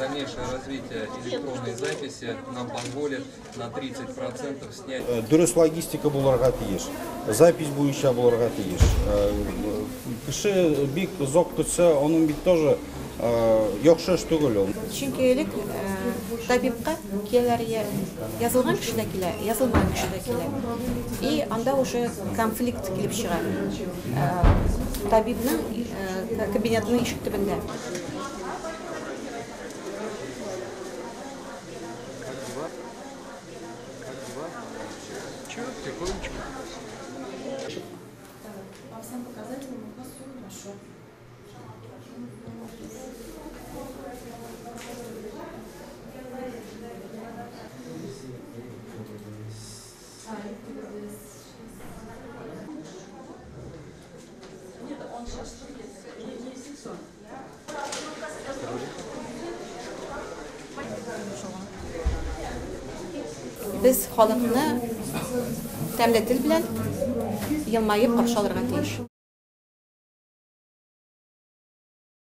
Дальнейшее развитие электронной записи нам позволит на 30% снять. Дөрес логистика булырга тиеш, запись буенча булырга тиеш. Кеше бик озак көтсә, аның бит тоже яхшы эш түгел ул. Чөнки элек табибка киләләр, язылган кеше дә килә, язылмаган кеше дә килә. И анда уже конфликт килеп чыга. Табибның кабинетының ишек төбендә. Как дела? Как дела? Чего, тихонечко. По всем показателям у вас все хорошо. Без халыкны тәмле тел белән елмаеп каршы алырга тиеш.